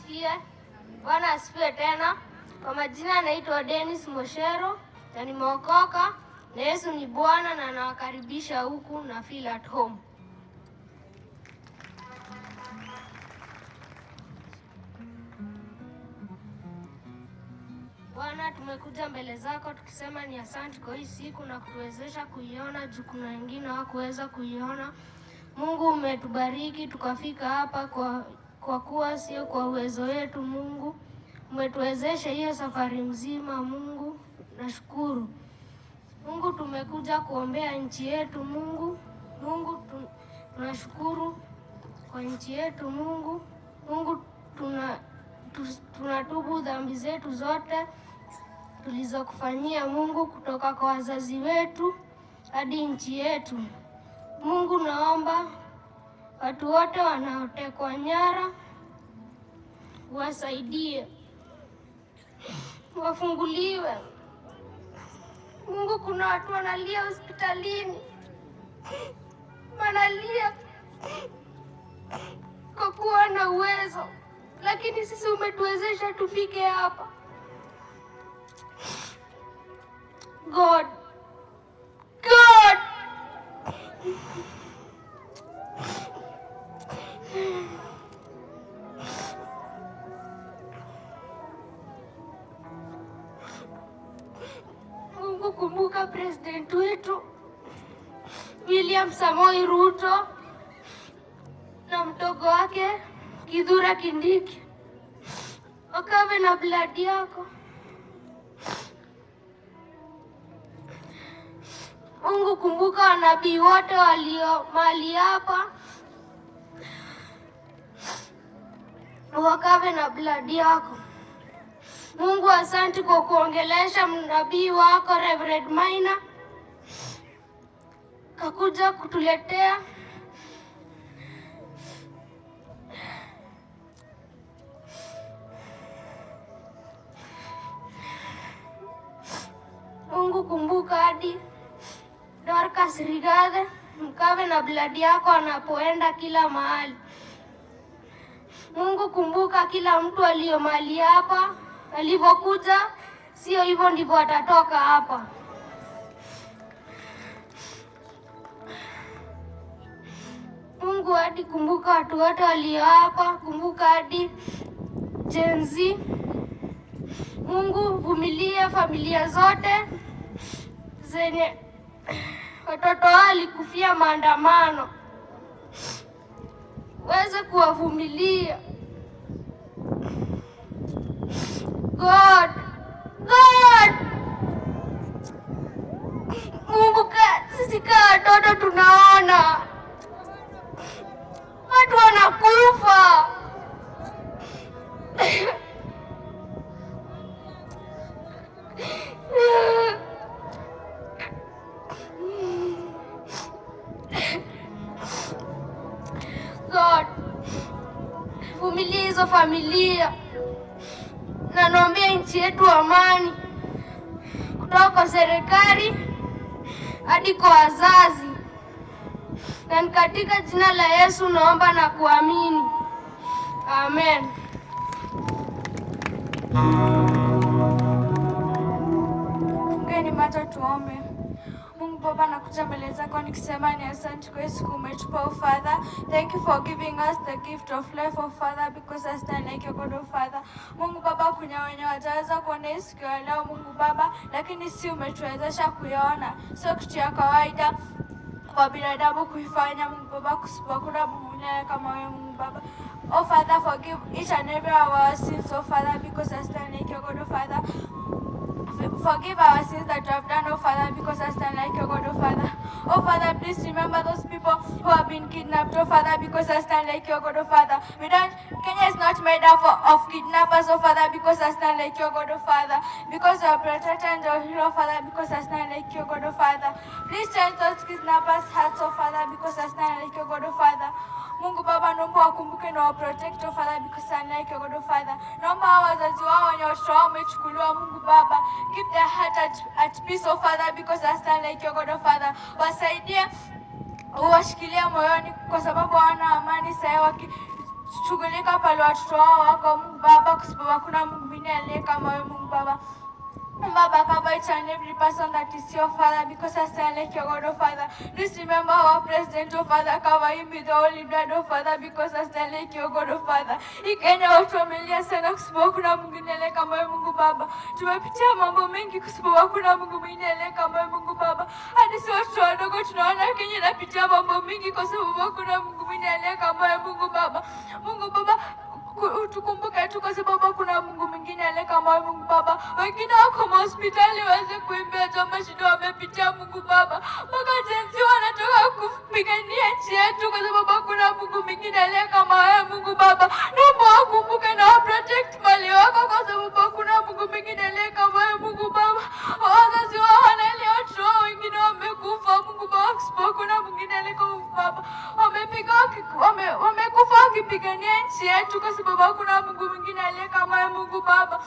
Asifiwe. Bwana asifiwe tena. Kwa majina naitwa Dennis Moshero na nimeokoka na Yesu ni Bwana na nawakaribisha huku na feel at home. Bwana, tumekuja mbele zako tukisema ni asante kwa hii siku na kutuwezesha kuiona juu kuna wengine hawakuweza kuiona. Mungu umetubariki tukafika hapa kwa kuwa sio kwa uwezo wetu. Mungu umetuwezesha hiyo safari mzima. Mungu nashukuru. Mungu tumekuja kuombea nchi yetu. Mungu tunashukuru kwa nchi yetu. Mungu tunatubu dhambi zetu zote tulizokufanyia Mungu, kutoka kwa wazazi wetu hadi nchi yetu. Mungu naomba watu wote wanaotekwa nyara wasaidie, wafunguliwe. Mungu, kuna watu wanalia hospitalini, wanalia kwa kuwa na uwezo, lakini sisi umetuwezesha tufike hapa. God, God, Mungu kumbuka president wetu William Samoei Ruto na mdogo wake Kithure Kindiki, wakawe na blood yako. Mungu kumbuka wanabii wote walio mahali hapa, wakawe na blood yako. Mungu asante kwa kuongelesha mnabii wako Reverend Maina, kakuja kutuletea Mungu kumbuka hadi Dorcas Rigathi, mkawe na blood yako anapoenda kila mahali. Mungu kumbuka kila mtu aliyo mahali hapa, alivyokuja sio hivyo ndivyo atatoka hapa. Mungu hadi kumbuka watu wote walio hapa, kumbuka hadi Gen Z. Mungu vumilia familia zote zenye watoto wao walikufia maandamano, weze kuwavumilia. God, God, Mungu sisi kama watoto tunaona watu wanakufa. God, vumilia hizo familia na naombea nchi yetu amani, kutoka kwa serikali hadi kwa wazazi, na ni katika jina la Yesu naomba na kuamini, amen. Fungeni macho tuombe. Mungu Baba, nakuja mbele zako nikisema ni asante kwa siku umetupa, oh Father. Thank you for giving us the gift of life, oh Father, because I stand like your God, oh Father. Mungu Baba, kuna wenye wataweza kuona hii siku ya leo, Mungu Baba, lakini si umetuwezesha kuiona. Sio kitu ya kawaida kwa binadamu kuifanya, Mungu Baba, kusipokuwa Mungu mwenyewe kama wewe, Mungu Baba. Oh Father, forgive each and every of our sins, oh Father, because I stand like your God, oh Father. Forgive our sins that we have done, oh Father, because I stand like your God, oh Father. Oh Father, please remember those people who have been kidnapped, oh Father, because I stand like your God, oh Father. We don't, Kenya is not made up of kidnappers, oh Father, because I stand like your God, oh Father. Because you are protector and your hero, Father, because I stand like your God, oh Father. Please change those kidnappers' hearts, oh Father, because I stand like your God, oh Father. Mungu Baba, naomba wakumbuke na waprotect, oh Father, because I like your God, oh Father. Naomba hao wazazi wao wenye watoto wao wamechukuliwa, Mungu Baba, keep their heart at peace, oh Father, because I stand like your God, oh Father. Wasaidie, uwashikilie moyoni, kwa sababu hawana amani sasa waki Shughulika pale watoto wao wako, Mungu Baba, kwa sababu hakuna Mungu mwingine aliye kama wewe, Mungu Baba. Baba, cover each and every person that is your Father, because I stand like your God, oh Father. Please remember our president, oh Father, cover him with the holy blood, oh Father, because I stand like your God, oh Father. Hii Kenya watu wamelia sana kwa sababu hakuna mwingine aliye kama wewe, Mungu Baba. Tumepitia mambo mengi kwa sababu hakuna Mungu mwingine aliye kama wewe, Mungu Baba. Hadi si watoto wadogo tunaona Kenya inapitia mambo mingi kwa sababu hakuna Mungu mwingine aliye kama wewe, Mungu Baba. Mungu Baba, tukumbuke tu kwa sababu hakuna Mungu mwingine aliye kama wewe, Mungu Baba. Wengine wako mahospitali waweze kuimbia tu mashida wamepitia, Mungu Baba. Mpaka Gen Z wanatoka kupigania nchi yetu kwa sababu hakuna Mungu mwingine aliye kama wewe, Mungu Baba. Naomba wakumbuke na waprotect mali wako kwa sababu hakuna Mungu mwingine aliye kama wewe, Mungu Baba. Wazazi wao wanalia, watoto wao wengine wamekufa, Mungu Baba, kwa sababu hakuna mwingine aliye kama Mungu Baba. Wamekufa wakipigania nchi yetu kwa sababu hakuna Mungu mwingine aliye kama wewe, Mungu Baba.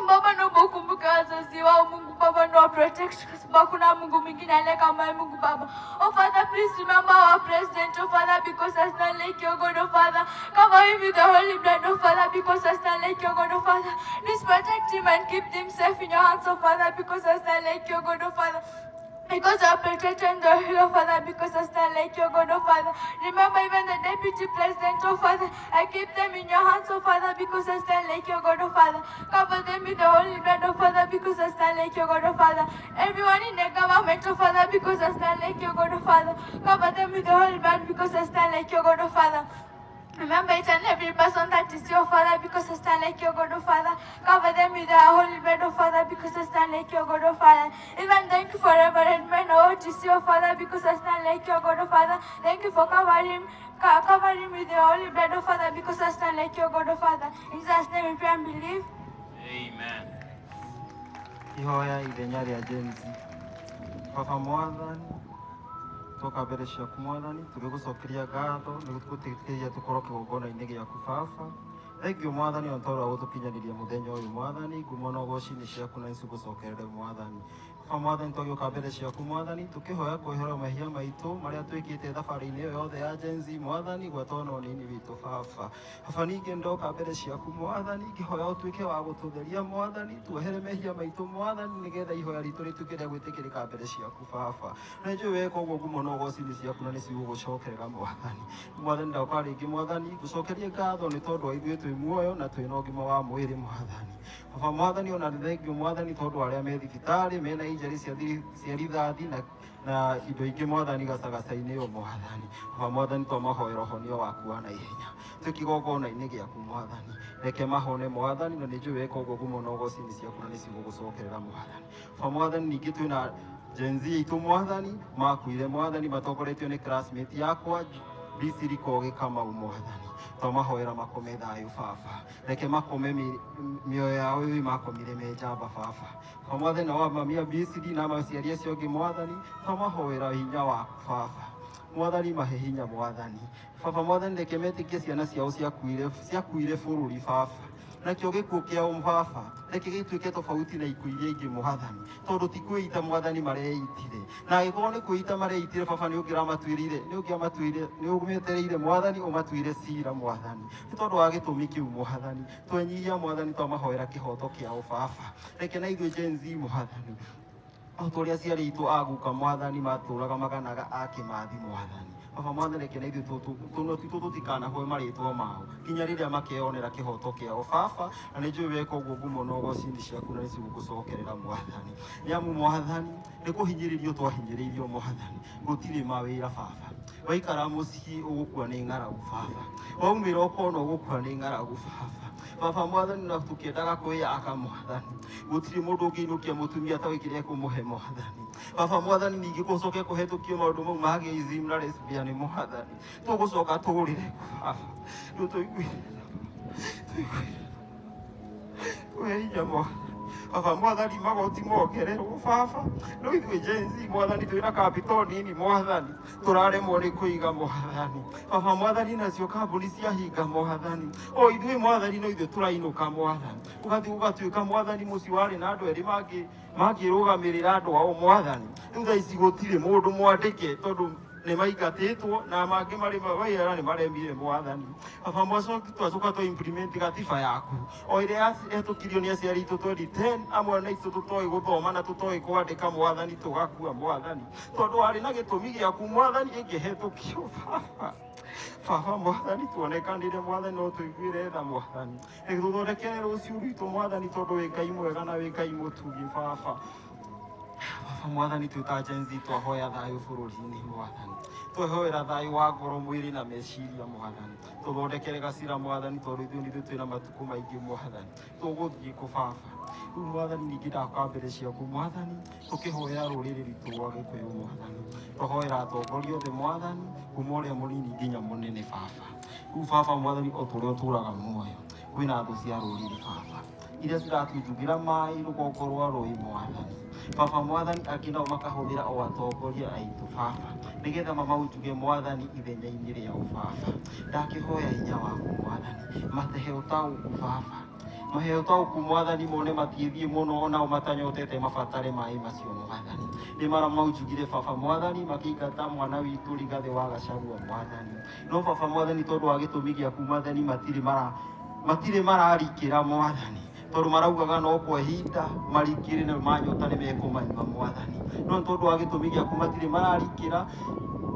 Baba, naomba ukumbuke wazazi wao, Mungu Baba, na protect kwa sababu hakuna Mungu mwingine aliye kama wewe, Mungu Baba. Oh Father, please remember our president, oh Father, because there's none like your God, oh Father. Cover him with the holy blood, oh Father, because there's none like your God, oh Father. Please protect him and keep him safe in your hands, oh Father, because there's none like your God, oh Father. Because you are protecting the hill, oh Father, because I stand like your God, oh Father. Remember even the deputy president, oh Father. I keep them in your hands, oh Father, because I stand like your God, oh Father. Cover them with the holy blood, oh Father, because I stand like your God, oh Father. Everyone in the government, oh Father, because I stand like your God, oh Father. Cover them with the holy blood, because I stand like your God, oh Father. Remember each and every person that is your Father, because I stand like your God, oh Father. Cover them with the holy blood, oh Father, because I stand like your God, oh Father. Even thank you for Reverend Men, oh, to see your Father, because I stand like your God, oh Father. Thank you for covering with the holy blood, oh Father, because I stand like your God, oh Father. In Jesus' name we pray and believe. Amen. Ihoya ithenya rĩa Gen Z. Baba Mwathani, twoka mbere ciaku Mwathani, tũgĩgũcokeria ngatho nĩ gũtũtĩkĩria tũkorwo kĩgongona-inĩ gĩaku Baba. Thengiũ Mwathani ona tondũ wa gũtũkinyanĩria mũthenya ũyũ Mwathani, ngumo na ũgoci nĩ ciaku na nĩcigũcokerere Mwathani. Baba Mwathani, twagĩũka mbere ciaku Mwathani, tũkĩhoya kweherwo mehia maitũ marĩa twĩkĩte thabarĩ-inĩ ĩyo yothe ya Gen Z Mwathani, gwata ona ũnini witũ Baba. Baba ningĩ ndoka mbere ciaku Mwathani, ngĩhoya ũtuĩke wa gũtũtheria Mwathani, tuohere mehia maitũ Mwathani, nĩgetha ihoya ritũ rĩtuĩke rĩa gwĩtĩkĩrĩka mbere ciaku Baba. Na nĩnjũĩ weka ũguo ngumo na ũgoci nĩ ciaku na nĩcigũgũcokerera Mwathani. Mwathani ndoka rĩngĩ Mwathani, ngũcokerie ngatho nĩ tondũ wa ithuĩ twĩ muoyo na twĩna ũgima wa mwĩrĩ Mwathani. Baba Mwathani, ona nĩ thengiũ Mwathani tondũ arĩa me thibitarĩ mena injury cia rithathi na indo ingĩ Mwathani gacagaca-inĩ ĩyo Mwathani. Baba Mwathani, twamahoera ũhonio waku wa naihenya twĩ kĩgongona-inĩ gĩaku Mwathani, reke mahone Mwathani, na nĩ njũĩ weka ũguo ngumo na ũgoci nĩ ciaku na nĩcigũgũcokerera Mwathani. Baba Mwathani, ningĩ twĩna Gen Z itũ Mwathani, makuire Mwathani matongoretio nĩ classmate yakwa Biciri Kogi Kamau Mwathani, twamahoera makome thayũ Baba, reke makome mĩoyo yao ĩyo makomire me njamba Baba. Baba Mwathani, na wa mamia Biciri na maciari acio angĩ Mwathani, twamahoera hinya waku Baba. Mwathani, mahe hinya Mwathani. Baba Mwathani, reke metĩkie ciana ciao ciakuire bũrũri Baba, nakĩo gĩkuũ kĩao Baba reke gĩtuĩke tofauti na ikuũ iria ingĩ Mwathani, tondũ ti kwĩita Mwathani mareitire, na angĩkorwo nĩ kwĩita mareitire Baba, nĩ ũngĩramatuĩrĩire, nĩ ũngĩamatuĩrĩire, nĩ ũmetereire Mwathani ũmatuĩre cira Mwathani. Nĩ tondũ wa gĩtũmi kĩu Mwathani, twenyihia Mwathani, twamahoera kĩhoto kĩao Baba. Reke na ithuĩ Gen Z Mwathani, o ta ũrĩa aciari aitũ aguka Mwathani matũraga maganaga a Kĩmathi Mwathani, Baba Mwathani, reke na ithuĩ tũnua twitũ tũtikanahwe marĩtwa mao nginya rĩrĩa makeyonera kĩhoto kĩao Baba, na nĩ njũĩ weka ũguo ngumo na ũgoci nĩ ciaku na nĩcigũgũcokerera Mwathani. Nĩ amu Mwathani, nĩ kũhinyĩrĩrio twahinyĩrĩirio Mwathani, gũtirĩ mawĩra Baba, waikara mũciĩ ũgũkua nĩ ng'aragu Baba, waumĩra ũkona ũgũkua nĩ ng'aragu Baba. Baba Mwathani, na tũkĩendaga kwĩyaka Mwathani, gũtirĩ mũndũ ũngĩinũkia mũtumia ta kĩrĩa ekũmũhe Mwathani. Baba Mwathani, ningĩ gũcoke kũhetũkio maũndũ mau ma gayism na lesbian Mwathani, tũgũcoka tũrĩre Baba, rĩu tũiguire tũhe hinya Mwathani. Baba Mwathani, magoti mongererwo Baba, no ithuĩ Gen Z Mwathani twĩna capital nini Mwathani, tũraremwo nĩ kũiga Mwathani. Baba Mwathani, nacio kambuni ciahinga Mwathani, o ithuĩ Mwathani no ithuĩ tũrainũka Mwathani, ũgathiĩ ũgatuĩka Mwathani mũciĩ warĩ na andũ erĩ mangĩrũgamĩrĩra andũ ao Mwathani, rĩu thaa ici gũtirĩ mũndũ mwandĩke tondũ Nĩ maingatĩtwo na mangĩ marĩ wĩra nĩ maremire mwathani. Baba mwacoki twacoka twa implement gatiba yaku o ĩrĩa yahĩtũkirio nĩ aciari aitũ 2010, amwe na itũ tũtoĩ gũthoma na tũtoĩ kwandĩka mwathani, tũgakua mwathani tondũ warĩ na gĩtũmi gĩaku mwathani ĩngĩhetũkio. Baba, baba mwathani, tuonekanire mwathani, no tũiguĩre tha mwathani, tũthondekere rũciũ rwitũ mwathani, tondũ wĩ Ngai mwega na wĩ Ngai mũtugi. Baba, baba mwathani, twĩ ta Gen Z twahoya thayũ bũrũri-inĩ mwathani, twehoera thayũ wa ngoro, mwĩrĩ na meciria mwathani, tũthondekere gacira mwathani, tondũ ithuĩ nithuĩ twĩna matukũ maingĩ mwathani, tũgũthiĩ kũ baba? Rĩu mwathani, ningĩ ndakoa mbere ciaku mwathani, tũkĩhoera rũrĩrĩ rwitũ rwa Gĩkũyũ mwathani, twahoera atongoria othe mwathani, kuma ũrĩa mũnini nginya mũnene baba. Rĩu baba mwathani, o ta ũrĩa ũtũraga muoyo, kwĩna thũ cia rũrĩrĩ baba iria ciratujugĩra maĩ rũgongo rwa rũĩ mwathani. Baba mwathani, angĩ nao makahũthĩra o atongoria aitũ baba nĩgetha mamaunjuge mwathani ithenya-inĩ rĩao baba. Ndakĩhoya hinya waku mwathani, matehe ũtaũku baba, mahe ũtaũku mwathani, mone matiĩthiĩ mũno onao matanyotete mabatare maĩ macio mwathani. Nĩ mara maunjugire baba mwathani, makĩingata mwana witũ Rigathĩ wa Gachagua mwathani, no baba mwathani, tondũ wa gĩtũmi gĩaku mwathani, matirĩ mararikĩra mwathani, tondũ maraugaga no kwa ihinda marikĩre na manyota nĩ mekũmanyua mwathani, no nĩ tondũ wa gĩtũmi gĩaku matirĩ mararikĩra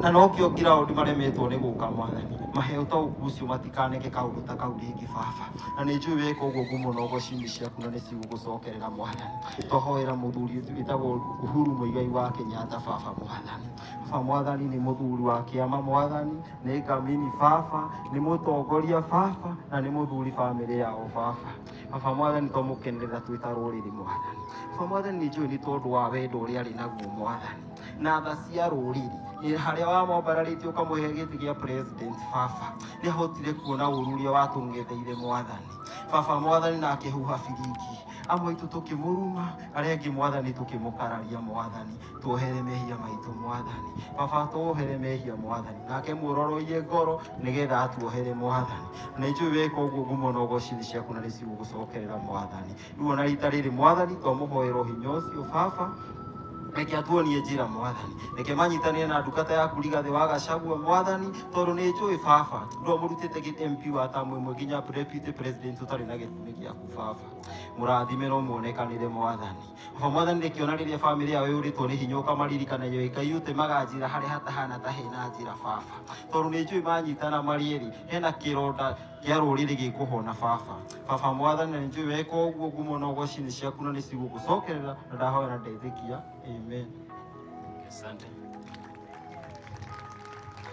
na nokĩo ground maremetwo nĩ gũka mwathani. Mahe ũtaũku ũcio matikaneke kaũndũ ta kau rĩngĩ baba, na nĩ njũĩ weka ũguo ngumo na ũgoci ciaku na nĩ cigũgũcokerera mwathani. Twahoera mũthuri wĩtagwo Uhuru Muigai wa Kenyatta baba mwathani. Baba mwathani, nĩ mũthuri wa kĩama mwathani, nĩ ngamini baba, nĩ mũtongoria baba, na nĩ mũthuri bamĩrĩ yao baba. Baba mwathani, twamũkenerera twĩ ta rũrĩrĩ mwathani. Baba mwathani, nĩ njũĩ nĩ tondũ wa wendo ũrĩa arĩ naguo mwathani na tha cia rũrĩrĩ, nĩ harĩa wamwambararĩtie ũkamũhe gĩtĩ gĩa president baba, nĩ ahotire kuona ũru ũrĩa watũng'etheire mwathani. Baba mwathani, na akĩhuha biringi, amwe aitũ tũkĩmũruma, arĩa angĩ mwathani tũkĩmũkararia mwathani. Tuohere mehia maitũ mwathani. Baba, tuohere mehia mwathani, nake muororoie ngoro nĩgetha atuohere mwathani, na njũĩ weka ũguo ngumo na ũgoci nĩ ciaku na nĩ cigũgũcokerera mwathani. Rĩu ona rita rĩrĩ mwathani, twamũhoera ũhinya ũcio baba, reke atuonie njĩra mwathani, reke manyitanĩre na ndungata yaku Rigathĩ wa Gachagua mwathani, tondũ nĩ njũĩ baba ndwamũrutĩte MP wa tamu ĩmwe nginya deputy president ũtarĩ na gĩtũmi gĩaku baba. Mũrathime no muonekanĩre mwathani. Baba mwathani, rĩkĩona rĩrĩa bamĩrĩ yao yũrĩtwo nĩ hinya ũkamaririkana Ngai ũtemaga njĩra harĩa hatahana ta hena njĩra baba, tondũ nĩ njũĩ manyitana marĩ erĩ hena kĩronda kĩa rũrĩrĩ gĩkũhona baba. Baba mwathani, na nĩ njũĩ weka ũguo ngumo na ũgoci nĩ ciaku na nĩ cigũgũcokerera, na ndahoya na ndetĩkia, amen. Asante.